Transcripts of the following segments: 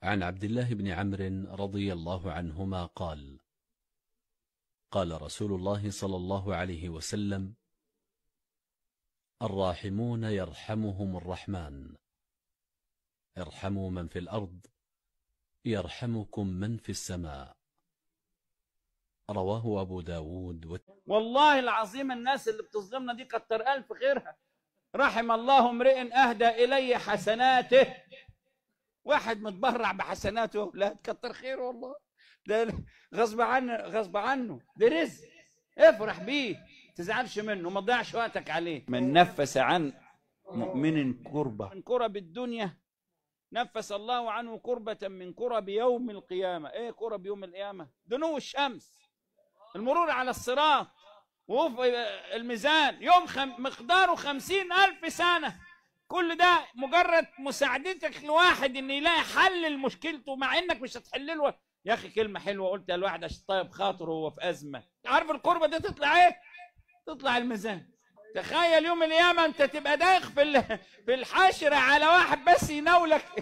عن عبد الله بن عمرو رضي الله عنهما قال: قال رسول الله صلى الله عليه وسلم: الراحمون يرحمهم الرحمن، ارحموا من في الأرض يرحمكم من في السماء. رواه أبو داود. والله العظيم الناس اللي بتظلمنا دي كتر ألف خيرها. رحم الله امرئ أهدى إلي حسناته. واحد متبرع بحسناته، لا تكتر خيره والله، ده غصب عنه، غصب عنه، ده رزق، افرح بيه، تزعلش منه، ما تضيعش وقتك عليه. من نفس عن مؤمن كربة من كرب الدنيا نفس الله عنه كربة من كرب يوم القيامة. ايه كرب يوم القيامة؟ دنو الشمس، المرور على الصراط، وقوف الميزان، يوم مقداره 50,000 سنة. كل ده مجرد مساعدتك لواحد ان يلاقي حل لمشكلته، مع انك مش هتحل له. يا اخي كلمة حلوة قلتها لواحد عشان طيب خاطره وهو في ازمة. عارف الكربة دي تطلع ايه؟ تطلع الميزان. تخيل يوم القيامة انت تبقى داخل في الحشرة على واحد بس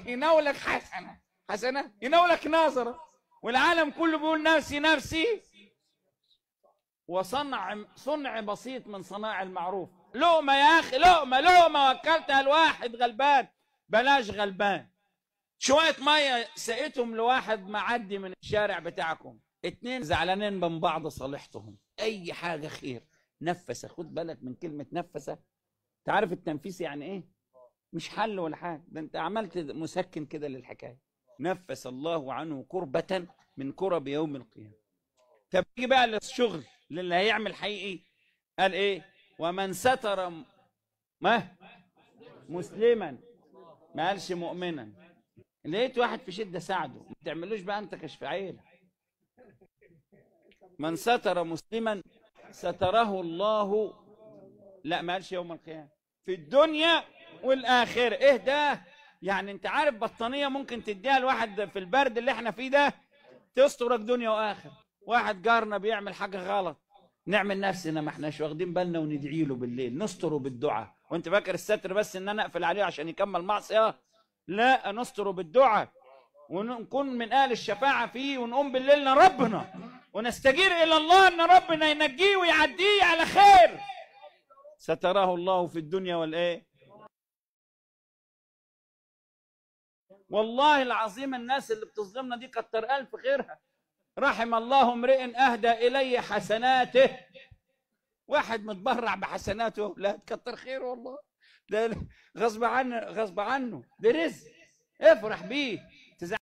يناولك حسنه، حسنه، يناولك نظره، والعالم كله بيقول نفسي نفسي. وصنع صنع بسيط من صناع المعروف. لقمة يا اخي، لقمة، لقمة وكلتها لواحد غلبان، بلاش غلبان، شوية مية سقيتهم لواحد معدي من الشارع بتاعكم، 2 زعلانين من بعض صالحتهم، اي حاجة خير. نفسه، خد بالك من كلمة نفسه. تعرف التنفيس يعني ايه؟ مش حل ولا حاجة، ده انت عملت مسكن كده للحكايه. نفس الله عنه كربة من كرب يوم القيامة. طب يجي بقى للشغل للي هيعمل حقيقي، قال ايه؟ ومن ستر ما مسلما، ما قالش مؤمنا. لقيت واحد في شده ساعده، ما تعملوش بقى انت كشف عيله. من ستر مسلما ستره الله، لا ما قالش يوم القيامة، في الدنيا والاخرة. ايه ده؟ يعني انت عارف بطانيه ممكن تديها لواحد في البرد اللي احنا فيه ده تسترك دنيا واخره. واحد جارنا بيعمل حاجة غلط، نعمل نفسنا ما احناش واخدين بالنا وندعي له بالليل، نستره بالدعاء. وانت فاكر الستر بس ان انا اقفل عليه عشان يكمل معصية؟ لا، نستره بالدعاء ونكون من اهل الشفاعة فيه، ونقوم بالليل لربنا ونستجير الى الله ان ربنا ينجيه ويعديه على خير. ستراه الله في الدنيا والايه. والله العظيم الناس اللي بتظلمنا دي كتر ألف خيرها. رحم الله امرئ أهدى إلي حسناته. واحد متبرع بحسناته، لا تكتر خيره والله، ده غصب عنه، غصب عنه، ده رزق، افرح بيه.